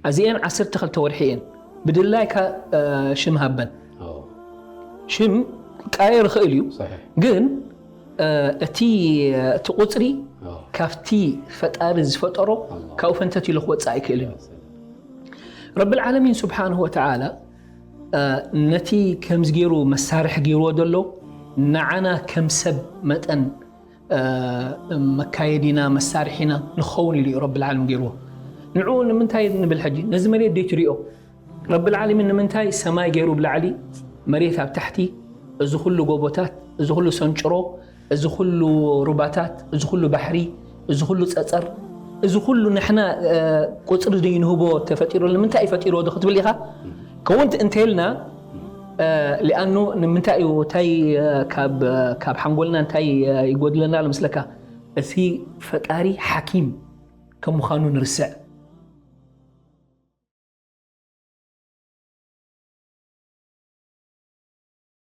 ኣዚኤን ዓሰርተ ክልተ ወርሒ እየን። ብድላይካ ሽም ሃበን። ሽም ቀየር ይኽእል እዩ፣ ግን እቲ እቲ ቁፅሪ ካብቲ ፈጣሪ ዝፈጠሮ ካብኡ ፈንተት ኢሉ ክወፅእ ኣይክእልን እዩ። ረብል ዓለሚን ስብሓንሁ ወተዓላ ነቲ ከምዚ ገይሩ መሳርሒ ገይርዎ ዘሎ ንዓና ከም ሰብ መጠን መካየዲና መሳርሒና ንኸውን ኢሉ እዩ ረብል ዓለሚን ገይርዎ። ንዕኡ ንምንታይ ንብል ሕጂ? ነዚ መሬት ደይትሪኦ። ረብል ዓለሚን ንምንታይ ሰማይ ገይሩ ብላዕሊ፣ መሬት ኣብ ታሕቲ፣ እዚ ኩሉ ጎቦታት፣ እዚ ኩሉ ሰንጭሮ፣ እዚ ኩሉ ሩባታት፣ እዚ ኩሉ ባሕሪ፣ እዚ ኩሉ ጸጸር፣ እዚ ኩሉ ንሕና ቁፅሪ ዘይንህቦ ተፈጢሩ ንምንታይ እዩ ፈጢርዎ ዶ ክትብል ኢኻ? ከውን እንተልና ሊኣኑ ንምንታይ እዩ እንታይ ካብ ሓንጎልና እንታይ ይጎድለና ኣሎ ምስለካ? እቲ ፈጣሪ ሓኪም ከም ምዃኑ ንርስዕ።